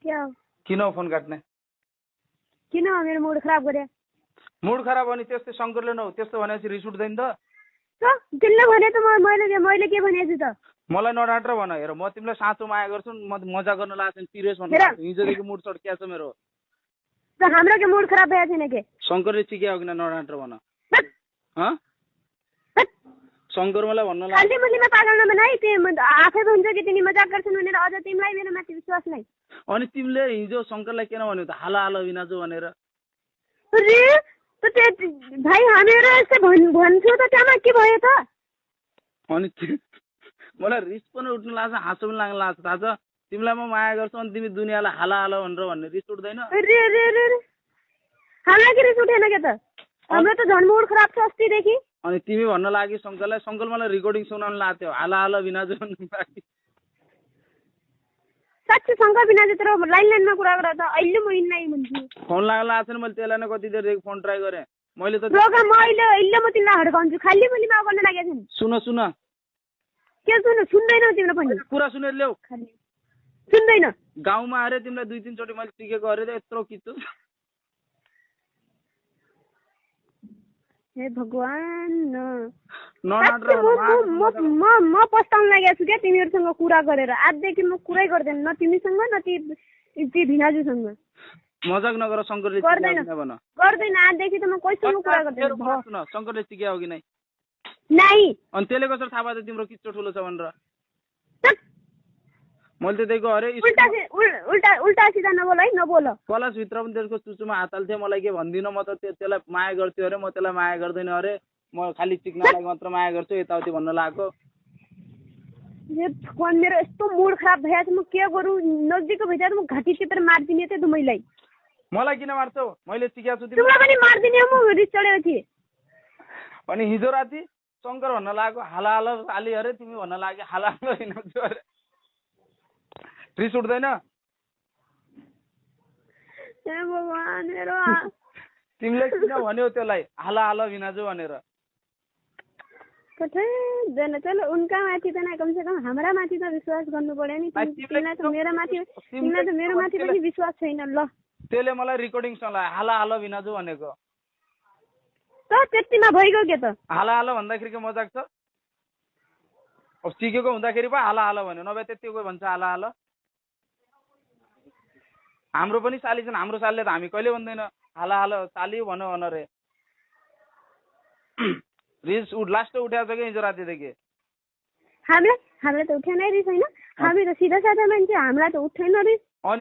क्या किन हो फोन काट्ने? किन मेरो मुड खराब गरे? मुड खराब भने त्यस्तै शङ्करले न त्यस्तो भनेपछि रिस उठ्दैन त? तिमीले भने त मैले के भनेछु त? मलाई नडाँटेर भन। हेर म तिमीलाई साँचो माया गर्छु, म मजा गर्न लाग्छ सिरियस भन्नु। हिजोदेखि मुड चड्किया छ मेरो। त हाम्रो के मुड खराब भएछ नि के? शङ्करले चिक्या हो किन नडाँटेर भन। शङ्कर मलाई भन्न लाग्यो खाली मुलीमा पागल नबनाई। तिमी आफै भन्छ कि तिमी मजाक गर्छन् भनेर अझ तिमीलाई मेरो माथि विश्वास नै। अनि तिमीले हिजो शङ्करलाई किन भन्यौ त हाला हाला विनाजु भनेर? अरे भाइ हामीहरू यस्तै भन्छु त त्यहाँ के भयो त? अनि मलाई रिस पनि उठ्नु लाग्छ, हाँसो पनि लाग्न लाग्छ। थाहा छ तिमीलाई म माया गर्छु अनि तिमी दुनियाँलाई हाला हाला भनेर भन्ने रिस उठ्दैन? हामीलाई के रिस उठेन के त? हाम्रो त झन् मुड खराब छ अस्तिदेखि। अनि तिमी भन्न लागि शङ्करलाई, शङ्कर मलाई रेकर्डिङ सुनाउन लाग्थ्यो हाला हाला विनाजु भन्नु लागि। साँच्चै शङ्कर बिना चाहिँ तर लाइनमा कुरा गर त अहिले म इन्नाइ भन्छु। फोन लाग्न लाग्छ नि, मैले त्यसलाई नै कति देर फोन ट्राई गरेँ मैले त। रोगा म अहिले म तिमीलाई हड्काउँछु। खाली मुली माउ गर्न लागेको छ। सुन के सुन्दैनौ तिम्रो पनि? कुरा सुनेर ल्याऊ। सुन्दैन। गाउँमा आएर तिमीलाई 2-3 चोटि मैले टिकेको अरे त यत्रो किच्छु। हे भगवान म पस्ताउन लागेको छु क्या तिमीहरूसँग कुरा गरेर। आजदेखि म कुरै गर्दैन, न तिमीसँग न ती भिनाजुसँग। मजाक नगर। शङ्करले गर्दैन आजदेखि त म कोहीसँग कुरा गर्दैन। शङ्करले चिक्या हो कि नै? अनि त्यसले कसरी थाहा भयो तिम्रो किच्चो ठुलो छ भनेर? मैले त दिएको अरे उल्टा सिधा नबोल है, नबोल। कलश भित्र पनि त्यसको चुचुमा हात हाल्थ्यो। मलाई के भन्दिनँ, म त त्यसलाई माया गर्थ्यो अरे, म त्यसलाई माया गर्दैन अरे, म खालि चिक्नलाई मात्र माया गर्छु यताउति भन्न लागेको। मेरो यस्तो मुड खराब भइरहेछ, म के गरौँ? नजिकको भइदिएर म घाँटी टिपेर मारिदिने थिएँ दुमैलाई। मलाई किन मार्छौ? मैले चिक्या छु तिमीलाई पनि मारिदिने हो म रिस चढेपछि। अनि हिजो राति शङ्कर भन्न लागेको हाला हाला आली अरे, तिमी भन्न लाग्यो हाला हाला हिँड्छु अरे। रिस उठ्दैन? तिमीले किन भन्यौ त्यसलाई हाला हाला विनाजु भनेर? चलो उनका माथि त न कम से कम हाम्रा माथि त विश्वास गर्नु पर्यो नि। तिमीलाई त मेरो माथि पनि विश्वास छैन। ल त्यसले मलाई रेकर्डिङ सुनायो हाला हाला विनाजु भनेको। त त्यतिमा भइगयो के त? हाला हाला भन्दाखेरि के मजाक छ? अब सिकेको हुँदाखेरि पो हाला हाला भन्यो, नभए त्यतिको भन्छ हाला हाला? हाम्रो पनि साली छन्, हाम्रो सालीले त हामी कहिले भन्दैन हाला हाला साली भन भन रे। रिस लास्ट उठ्या छ कि हिजो रातिदेखि? हामीलाई त उठेन रिस होइन। हामी त सिधा साधा मान्छे, हामीलाई त उठेन रिस।